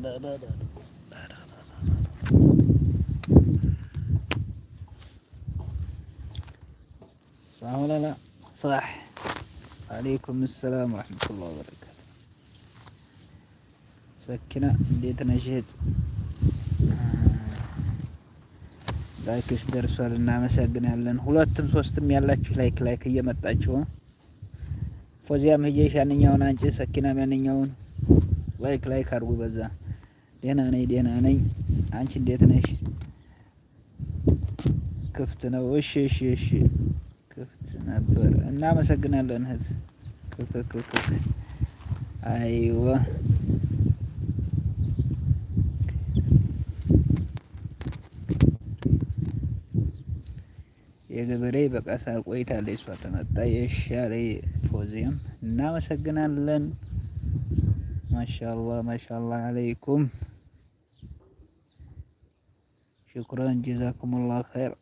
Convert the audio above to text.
ላ صح ولا لا؟ صح. عليكم السلام ورحمة الله وبركاته። ሰኪና እንዴት ነሽ እህት? Like ሽ ደርሷል፣ እናመሰግናለን። ሁለትም ሶስትም ያላችሁ like like እየመጣችሁ፣ ፎዚያም ህየሽ ያንኛውን አንቺ፣ ሰኪናም ያንኛውን like like አድርጉ። በዛ ደህና ነኝ፣ ደህና ነኝ። አንቺ እንዴት ነሽ? ክፍት ነው። እሺ፣ ክፍት ነበር። እናመሰግናለን እህት። ክክ አይዋ፣ የገበሬ በቀሳር ቆይታለች። እሷ ተመጣ የሻሬ ፎዚያም እናመሰግናለን። ማሻአላህ ማሻአላህ አለይኩም፣ ሽኩረን፣ ጀዛኩሙላህ ኸይር።